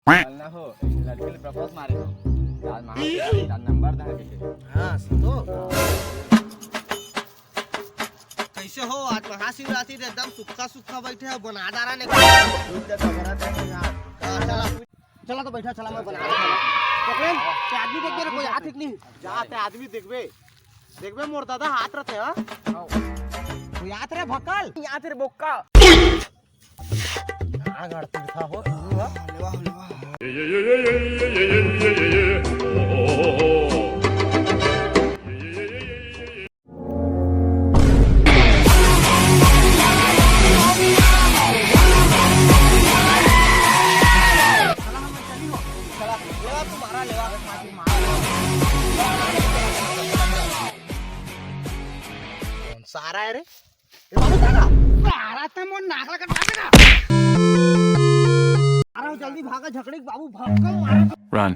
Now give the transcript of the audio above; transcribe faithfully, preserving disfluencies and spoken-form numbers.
चलना हो, एक लड़की ले प्रपोज मारे हो। आज महाशिवरात्रि, आज नंबर दा के। हाँ, सुनो। कैसे हो? आज महाशिवरात्रि रे एकदम सुक्खा सुक्खा बैठे हो, बना डारा ने। दूध दे तो बना दे यार। हाँ, चला। चला तो बैठा, चला मैं बना रहा हूँ। पकड़े, ते आदमी देखबे रे, कोई आत हे कि नहीं? जा, ते आदमी देखबे। देखबे मोर दादा हाथ रथे, हाँ? कोई आत रे भक्कल? आत रे बोक्का। आ गड़ तीर्था हो, तू हो। सारा है रे। ए बाबू, तारा। तारा ते मोर नाक ला कटा देगा। अरे जल्दी भागा, झकड़ी के बाबू, भाग के मारा। Run.